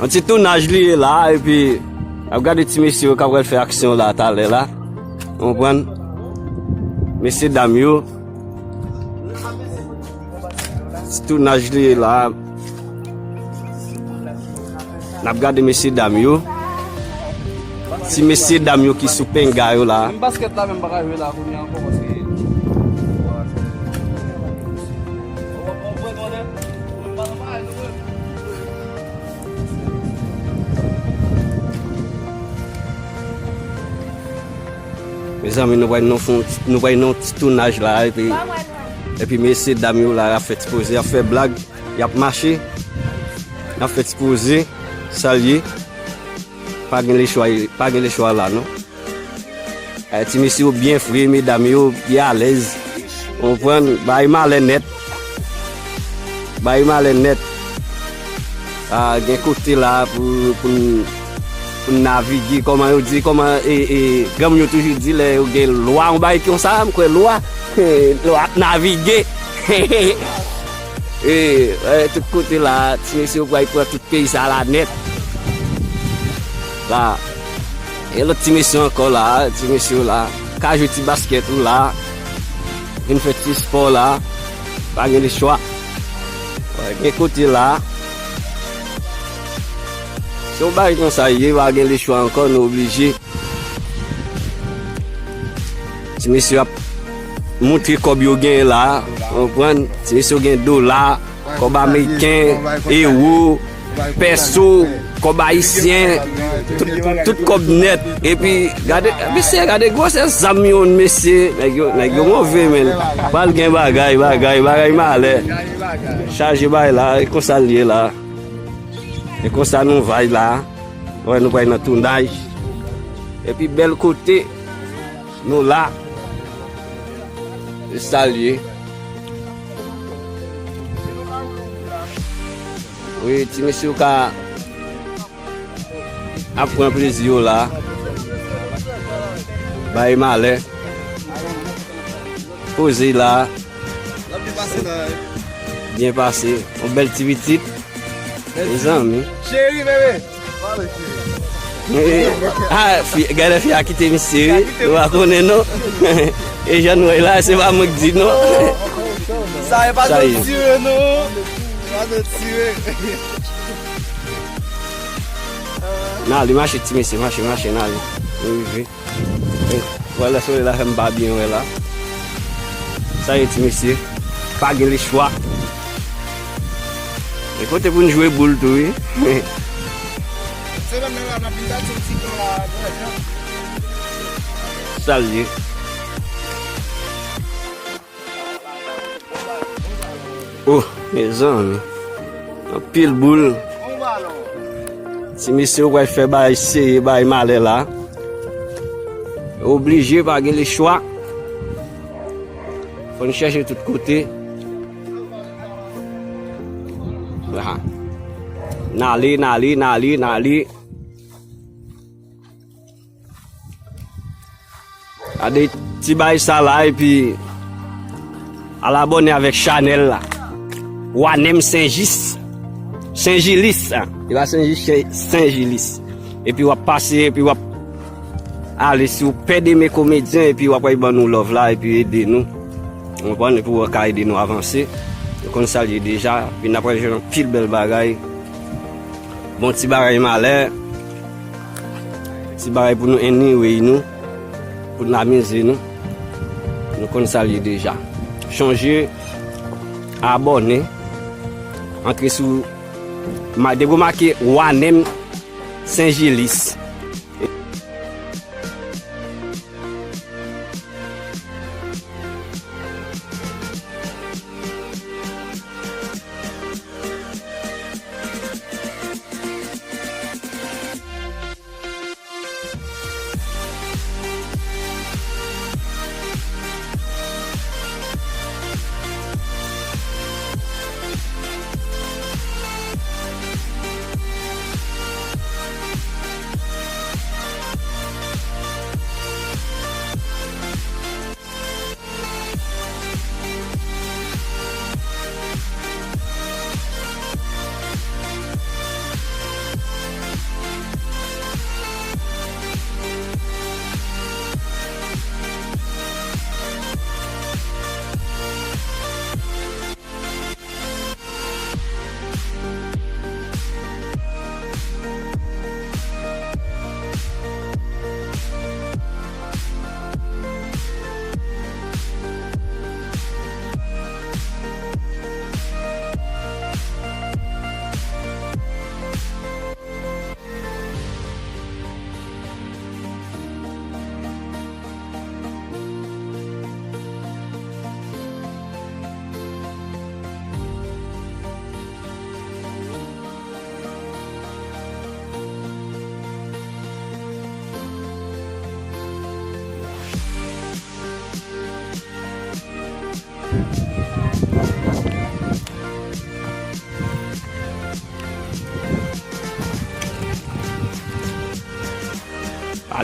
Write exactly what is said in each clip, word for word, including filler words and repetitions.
Yon ti tounaj li ye la, epi n ap gade ti mesye yo k ap pral fè aksyon la talè la. Ou konprann? Mesye dam yo. Ti tounaj li ye la. N ap gade mesye dam yo. Ti mesye dam yo ki sou penga yo la. Menm baskèt la menm pa ka jwe la kounye a ankò paske Mezanmi, nou pral nan fon, nou pral nan ti tounaj la, epi, epi mesye dam yo la, y ap fè ti poze, y ap fè blag, y ap mache, y ap fè ti poze, salye. Pa gen lechwa, pa gen lechwa la, non. Eh, ti mesye yo byen fre, medam yo byen alèz. Ou konprann? Bay malè nèt. Bay malè nèt. Ah, gen kote la pou, pou n, pou n navige. Kòman yo di, kòman, e, e, granmoun yo toujou di lè yo gen lwa, yon bagay konsa, m kwè lwa. Lwa ap navige. E, e, tout kote la, ti mesye yo pral pran tout peyi sa la nèt. La. E lòt ti mesye ankò la, ti mesye yo la. Ka jwe ti baskèt ou la. Vin fè ti spò la. Pa gen lechwa. Wè, gen kote la. Se yon bagay konsa ye, pa gen lechwa ankò, nou oblije. Ti mesye ap montre kòb yo genyen la, konprann? Ti mesye yo gen dola, kòb ameriken, ewo, pèso, kòb ayisyen, tout, tout kòb nèt. Epi, gade, mesye, gade gwosè zam yo, mesye. Nèg yo, nèg yo move, men. Pral gen bagay, bagay, bagay malè. Chaje bagay la, e konsa l ye la. E konsa nou vay la. Wè, nou pral nan tounaj. Epi bèl kote. Nou la. E salye. Wi, ti mesye yo ka ap pran plezi yo la. Bay malè. Poze la. Byen pase. Yon bèl ti pitit. Mezanmi. Cheri, bebe. Ah, fi, gade fi a kite misye, wi. Ou pa konnen, non. E jan nou wè la, se pa mwen k di, non. Sa e pa dotire, non. Pa dotire. N ale, mache, ti mesye, mache, mache, n ale. Nou rive. Wè la, solèy la fè m pa byen wè la. Sa ye, ti mesye. Pa gen lechwa. E kote pou n jwe boul tou, wi. Semèn nan la, n ap vin gade yon ti tan la, Grandjan. Salye. Oh, mezanmi. Anpil boul. Ti mesye yo pral fè bagay serye, bagay malè la. Oblije, pa gen lechwa. Fò n chèche tout kote. Ah. N ale, n ale, n ale, n ale. Gade ti bay sa la, epi al abòne avèk chanèl la. Wanem Senjis. Senjilis, an. E pa Senjis, se Senjilis. Epi w ap pase, epi w ap ale si w pè de men komedyen, epi w ap al ban nou love la, epi ede nou. Ou konprann? Epi w ka ede nou avanse. Nou konn sa l ye deja, epi n ap al jwenn anpil bèl bagay. Bon ti bagay malè. Ti bagay pou nou anyway nou. Pou n amize nou. Nou konn sa l ye deja. Chonje abòne. Antre sou ma-, depi w make Wanem Senjilis.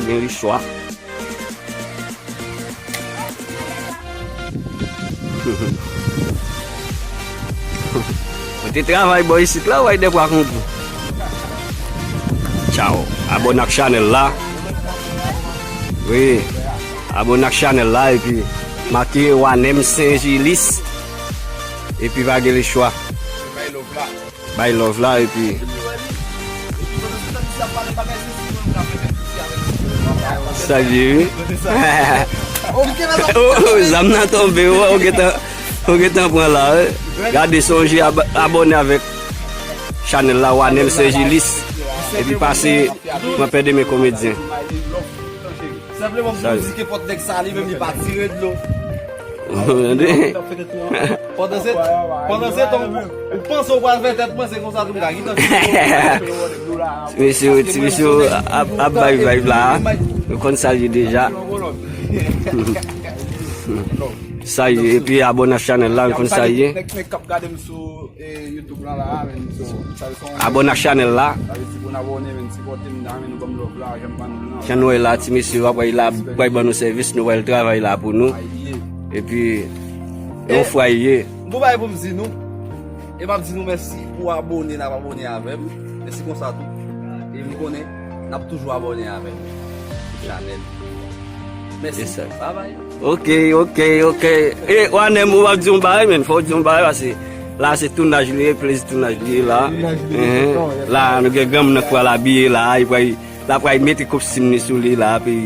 Gen lechwa. Ou te travay bò isit la, ou bay de pwa konkou. Tchaw. Abòne ak chanèl la. Wi. Abòne ak chanèl la epi make Wanem Senjilis. Epi pa gen lechwa. Bay love la epi salye wi. Oh, oh, zam nan tonbe wi, ou gentan, ou gentan pran la wi. Gade, sonje ab- abòne avèk chanèl la, Wanem Senjilis. Epi pase pran pè de men komedyen. Senpleman pou di ke pòt nèg sa li menm li pa tire dlo. Tande? Pandan se, pandan se tan ou, ou panse ou pral fè tèt mwen, se konsa tou m ka gentan. Ti mesye, ti mesye ap, ap bay vibe la. Nou konn sa l ye deja. Sa ye, epi abòne ak chanèl la, nou konn sa ye. Nèg, nèg k ap gade m sou e, YouTube lan la, men, so, sa se yon abòne ak chanèl la. Sa vle di pou n abòne, men, sipòte m nan, men, nou ban m love la, janm ban nou nan. Jan nou wè la, ti mesye yo ap pral la, pral ban nou sèvis, nou pral travay la pou nou. Epi, yon fwa ye. M gon bagay pou m di nou. E m ap di nou mèsi pou abòne n ap abòne avè m. Mèsi konsa tou. E m konnen n ap toujou abòne avè m. Chanèl. Mèsi. Bye bye. Ok, ok, ok. E, Wanem, ou ap di yon bagay, men. Fò w di yon bagay, paske la se tounaj li ye, plezi tounaj li ye la. Enhen. La, nou gen granmoun nan k pral abiye la, li pral, la pral mete kostim li sou li la, epi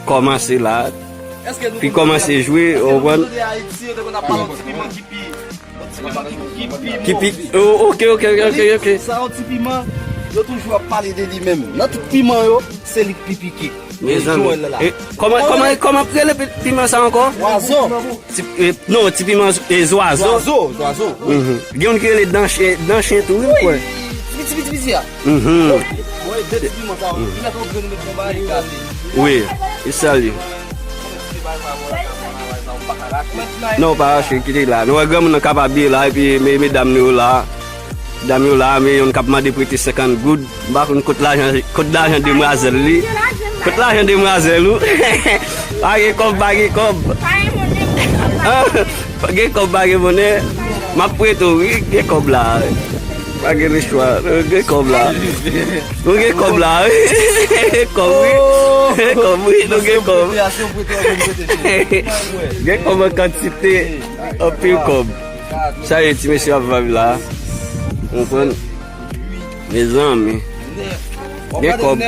kòmanse la. Epi kòmanse jwe, ou konprann? Ki pi, oh, ok, ok, ok, ok, ok. Sa yon ti piman, yo toujou ap pale de li menm. Nan tout piman yo, se li k pi pike. Mezanmi. E, kòman, kòman, kòman ap rele pi- piman sa ankò? Wazo. Ti, e, non, ti piman, e, zwazo. Zwazo, zwazo. Mhm. Gen youn ki rele dan chen, dan chen tou, wi, m kwè. Ti piti, piti, piti a. Mhm. Wi, de ti piman sa yo. Li mèt yon grenn met yon bagay, li gate. Wi, e sa li. Non, pa rache, kite la. Nou wè granmoun nan k ap abiye la, epi me- medam nou yo la. Dam yo la, men youn k ap mande prete senkant goud. M pa konn kot lajan, kot lajan demwazèl li. Kot lajan demwazèl ou? Pa gen kòb, pa gen kòb. Ah, gen kòb, pa gen monnen. M ap prete w, wi, gen kòb la. Pa gen lechwa, gen kòb la. Nou gen kòb la, wi. Gen kòb, wi. Gen kòb, wi, nou gen kòb. Gen kòb an kantite. Anpil kòb. Sa ye ti mesye ap vibe la. Ou konprann? Mezanmi. Gen kòb.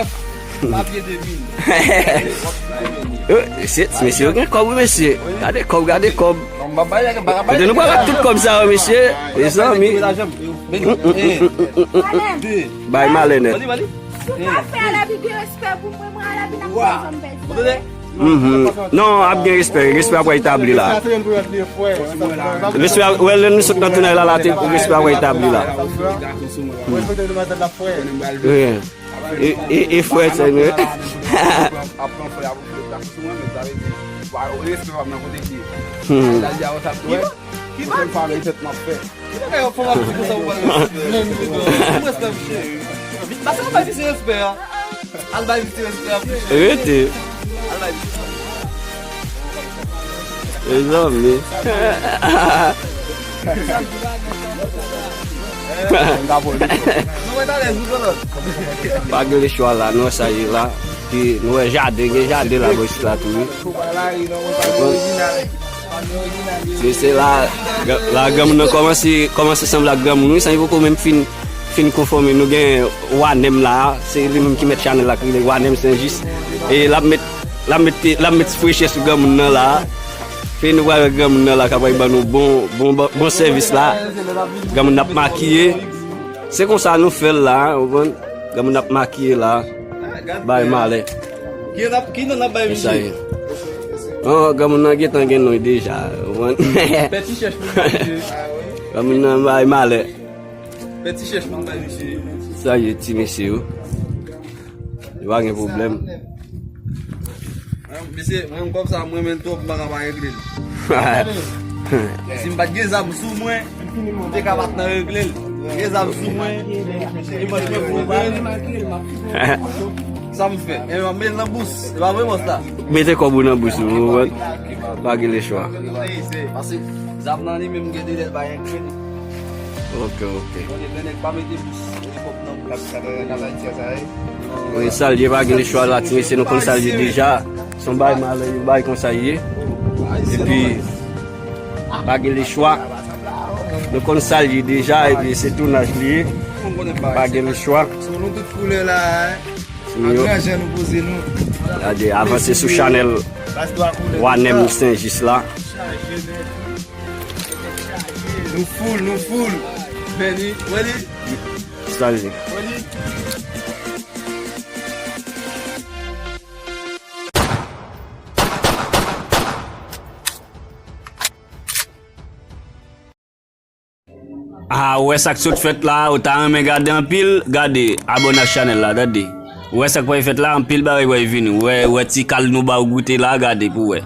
Eh, se ti mesye yo gen kòb, wi, mesye. Gade kòb, gade kòb. Kote nou pral ak tout kòb sa yo, mesye? Mezanmi. Bay malè nèt. Sou kafe a, Alabi gen respè pou mwen, mwen, Alabi n ap fè zanm pèdi. Mhm. Non, ap gen respè. Respè ap etabli la. Respè ap, wè, lè nou sot nan tounay la, la, te, respè ap etabli la. Wi. E, e, e frè, se nou. Hmm. Ki bagay yo fè w ap di konsa pou pale respè? Ou respè misye? Pase w bay misye respè a. Al bay misye respè a. Rete. Al bay misye. Mezanmi. Nou mèt alèz, nou konn. Pa gen lechwa la, nou wè sa ye la. Pi nou wè jaden, gen jaden la bò isit la tou, wi. Se, se la, la granmoun nan kòmanse, kòmanse sanble ak granmoun, wi, san li poko menm fin, fin konfòme. Nou gen Wanem la, se li menm ki mèt chanèl la, ki rele Wanem Senjis. E l ap met, l ap met, l ap met ti frechè sou granmoun nan la. Fè nou pral wè granmoun nan la, k ap pral ban nou bon, bon, bon, bon sèvis la. Granmoun nan ap makiye. Se konsa nou fè l la, ou konprann? Granmoun ap makiye la. Bay malè. Ki nan, ki nan ap bay misye? Sa ye. Oh, granmoun nan gentan gen non deja. Ou konprann? Fè ti chèch pou misye. Granmoun nan bay malè. Fè ti chèch pou bay misye. Sa ye ti mesye yo. Yo pa gen pwoblèm. Mesye, mwen kòb sa mwen menm twòp, m pa ka pa regle l. Si m pa t gen zam sou mwen, m te ka pa t nan regle l. Gen zam sou mwen, e manch mwen pou mwen. Sa m fè? E m ap met nan bous. E pa vre, bòs la? Mete kòb ou nan bous ou, ou konprann? Pa gen lechwa. Pase zam nan li menm gen de lè bay enkredi. Ok, ok. Bon, nèg pa mete bous, mete kòb nan bous. Wi, sa l ye, pa gen lechwa la, ti mesye, nou konn sa l ye deja. Se yon bagay malè, yon bagay konsa l ye. Epi, pa gen lechwa. Nou konn sa l ye deja, epi se tounaj li ye. Pa gen lechwa. Sou nou tout koulè la, hein. Sou yo. An gran jan nou poze nou. Gade, avanse sou chanèl Wa Nèm Senjis la. Nou full, nou full. Veni, veni. Sa l ye. Veni. Ah, ou wè sa k sot fèt la, ou ta renmen gade anpil, gade, abòne ak chanèl la, tande. Ou wè sa k pral fèt la, anpil bagay pral vini. Ou wè, ou wè ti kal nou ba w goute la, gade pou w wè.